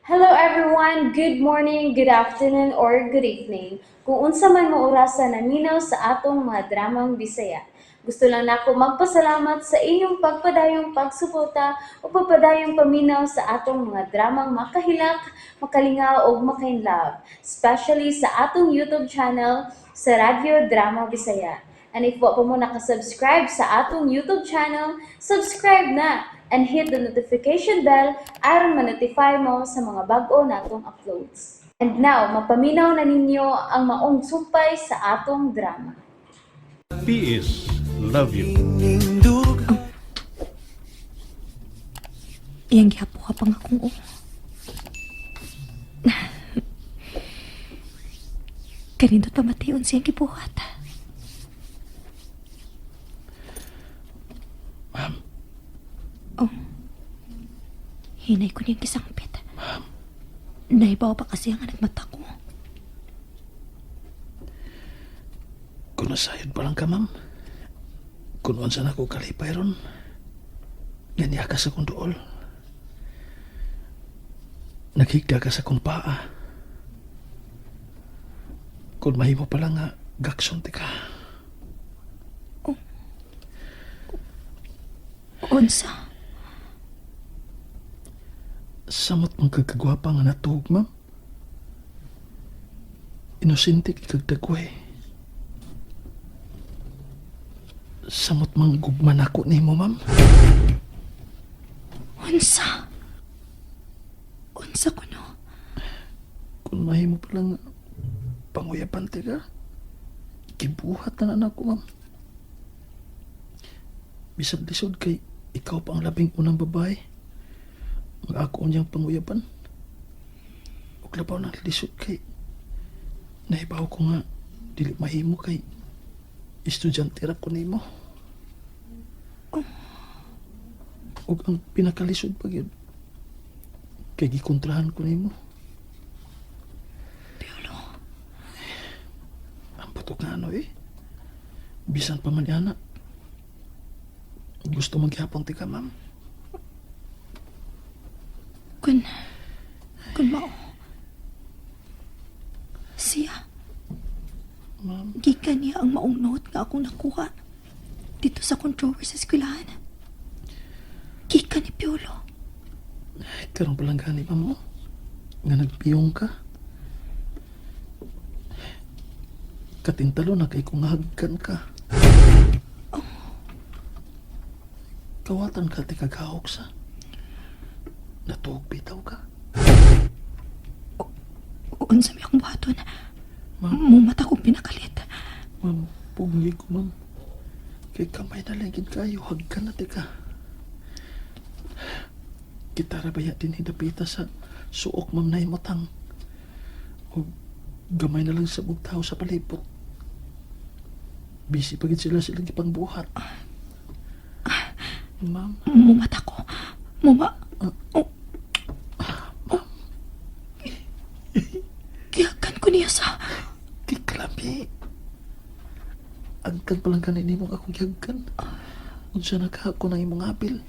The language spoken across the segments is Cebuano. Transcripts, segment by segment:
Hello everyone! Good morning, good afternoon, or good evening. Kung unsa man mo orasa naminaw sa atong mga dramang Bisaya. Gusto lang nako magpasalamat sa inyong pagpadayong pagsuporta o pagpadayong paminaw sa atong mga dramang makahilak, makalingaw ug makainlove, especially sa atong YouTube channel sa Radyo Drama Bisaya. And if wa pa mo nakasubscribe sa atong YouTube channel, subscribe na and hit the notification bell aron ma-notify mo sa mga bag-o natong uploads. And now, mapaminaw na ninyo ang maong sumpay sa atong drama. PS Love you. Iyang gihapo ka pang akong o. Kanindot pamation siyang gibuhat. Ma'am. Oh. Hinay ko niyang gisangpit. Ma'am. Naibaw pa kasi ang nagmata ko. Kung nasayod pa lang ka, ma'am. Kung unsa na ko kalipay ron. Ganiya ka sa kong duol. Naghigda ka sa kong paa. Kung mahimo pa lang nga, gakson ti ka. Unsa? Samot mong kagkagwapa nga natuog, ma'am. Inosente kay kagdagway. Samot mang gugman ako nimo, ma'am. Unsa? Unsa ko no? Kung mahimo pa lang panguyapan ti ka, gibuhat na na ako, ma'am. Bisag lisod kay ikaw pa ang labing unang babae. Mag ako niyang panguyapan. Ug labaw na lisod kay nahibaw ko nga dili mahimo kay estudyante ra ko nimo. Ug ang pinakalisod pa gyud kay gikontrahan ko nimo. Piolo. Ang putok nga ano eh. Bisan pa man yana. Gusto maghapon ti ka, ma'am. Kun mao. Siya. Ma'am, Gikan niya ang maong note nga akong nakuha dito sa akong drawer sa eskwelahan. Gikan ni Piolo. ay, karon pa lang gani, ma'am, oh. Nga nagpiyong ka. Katintalo na kay kung hagkan ka. Kawatan ka ti kagahok sa. Natuog bitaw ka. Unsa may akong buhaton. Ma'am. Mumata kong pinakalit. Ma'am, pugli ko, ma'am. Kay kamay na lang gid kayo, hagkan na ti ka. Kitara baya din hidapita sa suok, ma'am, na imotang. O gamay na lang sa bugtaw sa palibot. Busy pa gid sila silang ipangbuhat. Ma'am, Mumata ko. Muma... Oh. Oh. Gihagan ko niya sa... kay kalami. Agkan pa lang kanin imong akong gihagkan. Unsa na ka ako ng imong apil.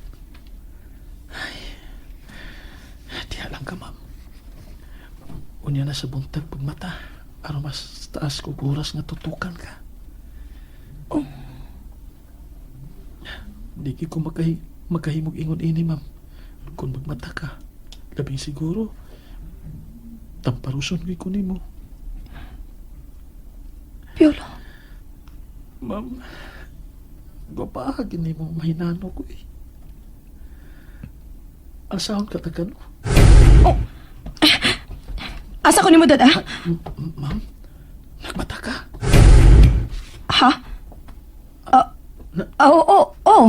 Ay, diha lang ka, ma'am. Unya na sa buntag pagmata. Aron mas taas ko oras nga tutukan ka. Oh. Di gyud ko makahimog ingon ini, ma'am. Kung magmata ka, labing siguro, tamparuson gyud ko nimo. Piolo. Ma'am, gwapa gini mo mahinano ko eh. Asahon ka taga no? Asa ko nimo dad, ah? Ma'am, nagmata ka? Ha? Ah, ah, oo, oo, oo.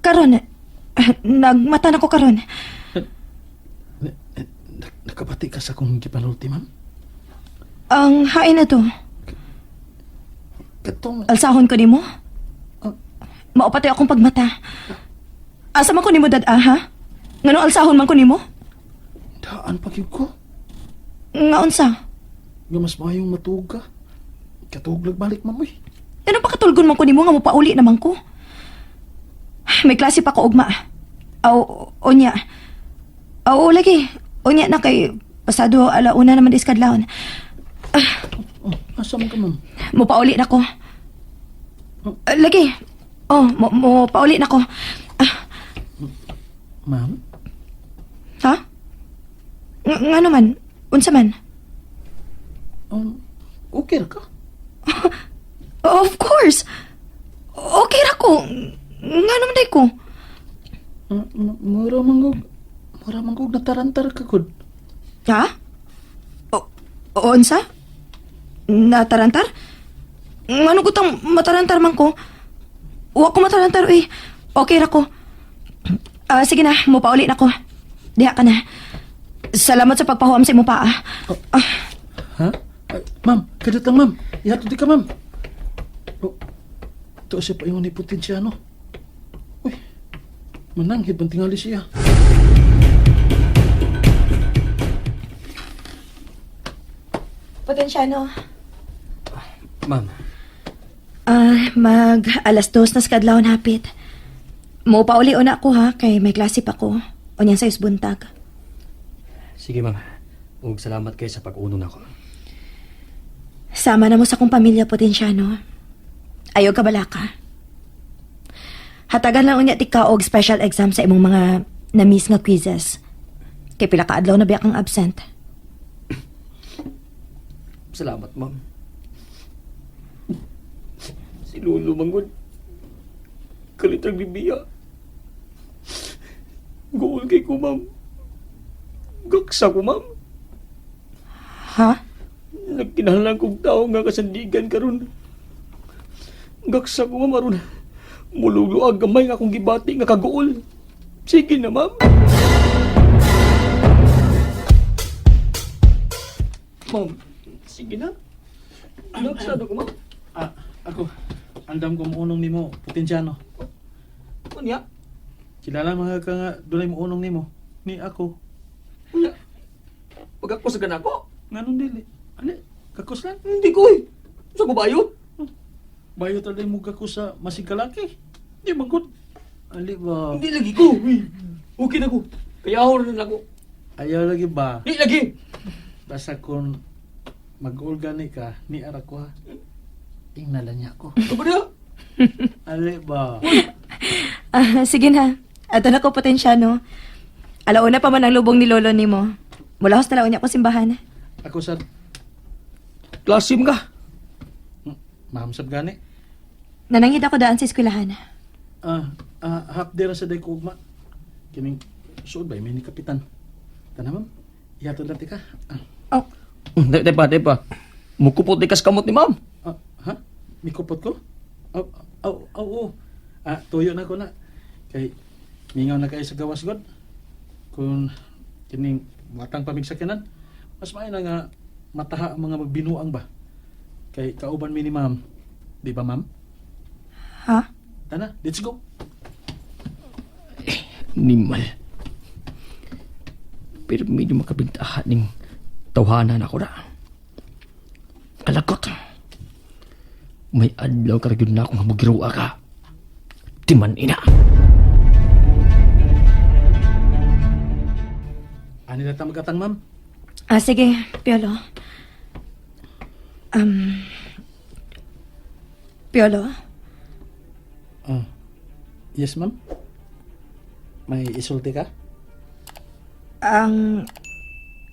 Karon. Nagmata na ko karon. Nakabati ka sa kong gipanulti, ma'am? Ang hain na to. Katong, Alsahon ko nimo? Ah. Mao pati akong pagmata. Asa man ko nimo dad, ah, ha? Ngano alsahon man ko nimo? Daan pa gyud ko. Nga unsa? Nga mas maayong matuog ka. Katuog balik, ma'am, uy. Ano pa katulgon man ko nimo nga mopauli naman ko? May klase pa ko ugma. Aw, unya. Aw, lagi. Unya na kay Pasado alauna naman is kadlawon. Oh, asa man ka, ma'am? Mo pauli na ko. Ah, lagi. Oh, mo pauli na ko. Ah, Ma'am? ha? Nga naman? Unsa man? Okay ra ka? Of course. Okay ra ko. Nga naman day ko. Mura manggog natarantar ka gud. Ha? O, unsa? Natarantar? Ngano ko tang matarantar man ko? Wa ko matarantar uy. Okay ra ko. Ah, sige na, mo pauli na ko. Diha ka na. Salamat sa pagpahuam sa imo pa. Ah. Ah, Ha? Ay, ma'am, kadot lang ma'am. Ihatod di ka ma'am. Oh, ito siya paingon ni Potensiano. Uy, mananghid bang tingali siya? Potensyano. Ma'am, Ah, mag 2:00 na sa kadlawon hapit. Mo pauli una ko ha kay may klase pa ko. Unya sa buntag. Sige ma'am. Ug salamat kay sa pag-uno nako. Sama na mo sa akong pamilya, Potensyano. Ayaw ka balaka. Hatagan lang unya ti ka og special exam sa imong mga na-miss nga quizzes. Kay pila ka adlaw na biya kang absent. Salamat, ma'am. Si Lolo manggod. Kalitang bibiya. Gool kay ko, ma'am. Gaksa ko, ma'am. Ha? Nagkinahanglan kong tao nga kasandigan karon. Gaksa ko, ma'am, aron. Mululo ang gamay nga akong gibati nga kagool. Sige na, ma'am. Ma'am, sige na. Gaksa na ko, ma'am. Ah, ako, andam ko muunong nimo, Potensiano. Unya, Kilala mga ka nga dunay muunong nimo. Ni ako. unya. Pag ako sa ganako, Nganong dili? Ani, kakos lang. hindi ko eh. Sa ko bayot? Bayo talay mo kakos sa masigalaki. Di man gud. Ali ba? Hindi lagi ko. Uy, okay na ko. Kaya ako na ako. Ayaw lagi ba? Hindi lagi. Basta kung mag-ul gani ka, ni ara ko ha. Ingnala niya ako. Ano ba niya? Ali ba? Ah, sige na. Ato na ko, Potensyano. Alauna pa man ang lubong ni Lolo nimo. Mula na lang unya ko simbahan. Ako sa Klasim ka. Mahamsab gani. Nanangid ako daan sa eskwelahan. Ah, ah, half day ra sa day ko ugma. Kining suod ba may ni kapitan. Tana ma'am. Ihatod lang tika. Ah, Oh, Di, di pa, di pa. Mukupot di kas kamot ni ma'am. ah, ha? Mikupot ko? Aw, aw, aw, aw. Ah, tuyo na ko na. Kay mingaw na kayo sa gawas god. Kung kining matang pamigsakyanan, mas maayo na nga mataha ang mga magbinuang ba. Kay kauban mi ni ma'am. Di ba ma'am? Ha? Tana, let's go. Nimal. Pero medyo makabintahan ning tawhanan ako na. Kalagot. May adlaw ka na akong hamugirua ka. Timan ina. Ani na ta magatang ma'am? Ah, sige, Piolo. Um, Piolo, Ah. Yes, ma'am. May isulti ka? ang...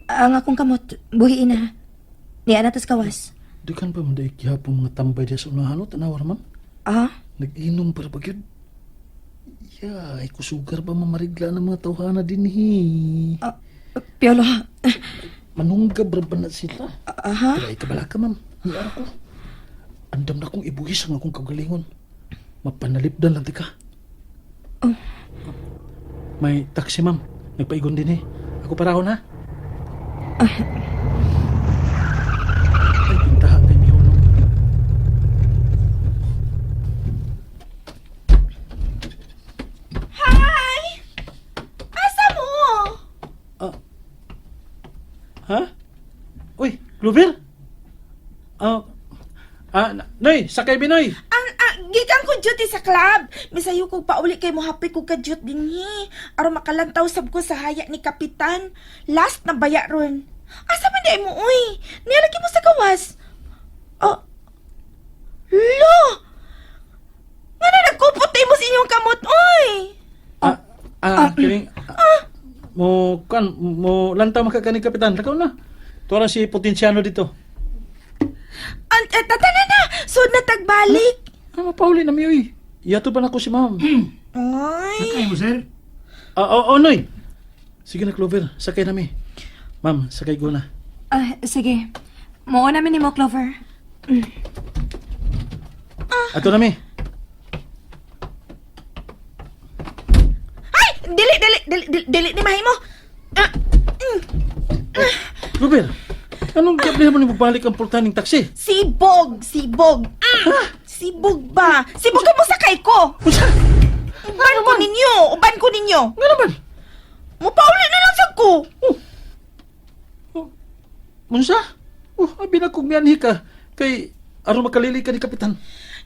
Ang akong kamot, buhiin na. Niya na tas kawas. Dukan pa man dahil gihapon mga tambay diya sa unahan no? Tanawa ra, ma'am. Ah? Nag-inom para ba gyud? Ya, ay kusugar ba mamarigla ng mga tawhana din hi. Ah, Piolo, Manunggab ra ba na sila? aha? Pero ay kabala ka, ma'am. Niara ko. Andam na kong ibuhis ang akong kagalingon. Mapanalipdan lang tika. Oh. May taxi, ma'am. Nagpaigon din eh. Ako parahon ha. Ay, pintaha kay Mihulong. Hi! Asa mo? Ha? Uy, Clover? Ah, ah, Noy, sakay Binoy. Ang ah, gikan ko duty sa club. Misayo ko pauli kay mo happy ko ka duty dinhi. Aron makalantaw sab ko sa haya ni kapitan. Last na baya ron. Asa man di mo, uy? Nialagi mo sa gawas. Oh. Lo! Nga na nagkupot mo sa inyong kamot, uy! Ah, ah, kining mo kan mo lantaw makakani, Kapitan. Lakaw na. Tuwa si Potensiano dito. An eh, tata na na! Sud na tagbalik. Ah, mapauli na mi, uy. Iyato ba na ko si ma'am? Ay. Sakay mo, sir. Ah, oh, oh, Noy. Sige na, Clover. Sakay na mi. Ma'am, sakay ko na. Ah, sige. Mao namin ni mo, Clover. Ato na mi. Ay! Dili, dili, dili, dili, dili ni mahimo. Ah, Clover, anong gablihan mo ni balik ang pultahan ng taxi? Sibog, sibog. Sibog ba? Sibog ka mo sakay ko. Unsa? Uban ko ninyo, uban ko ninyo. Nga naman? Mupauli na lang sa ko. Oh. Oh. Unsa? Oh, abi na kong mianhi ka. Kay aron makalili ka ni Kapitan.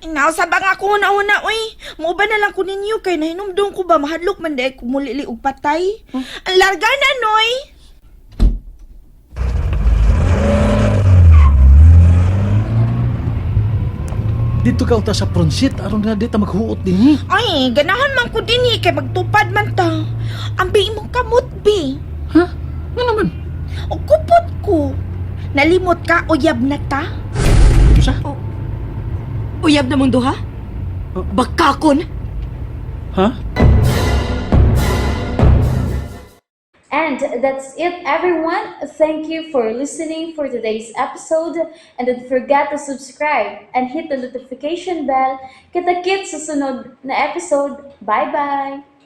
Inaw sa bang ako una-una, uy. Muuban na lang ko ninyo kay nahinumdum ko ba mahadlok man dahil kumulili og patay. Ang larga na, Noy. Dito ka uta sa front seat aron na dito maghuot dinhi. Ay, ganahan man ko din eh, kay magtupad man ta. Ang bi imong kamot, bi. Ha? Nga naman? O kupot ko. Nalimot ka, uyab na ta. Unsa? Uyab na mong duha? Bakakon? Ha? And that's it, everyone. Thank you for listening for today's episode. And don't forget to subscribe and hit the notification bell. Kita-kits sa sunod na episode. Bye-bye!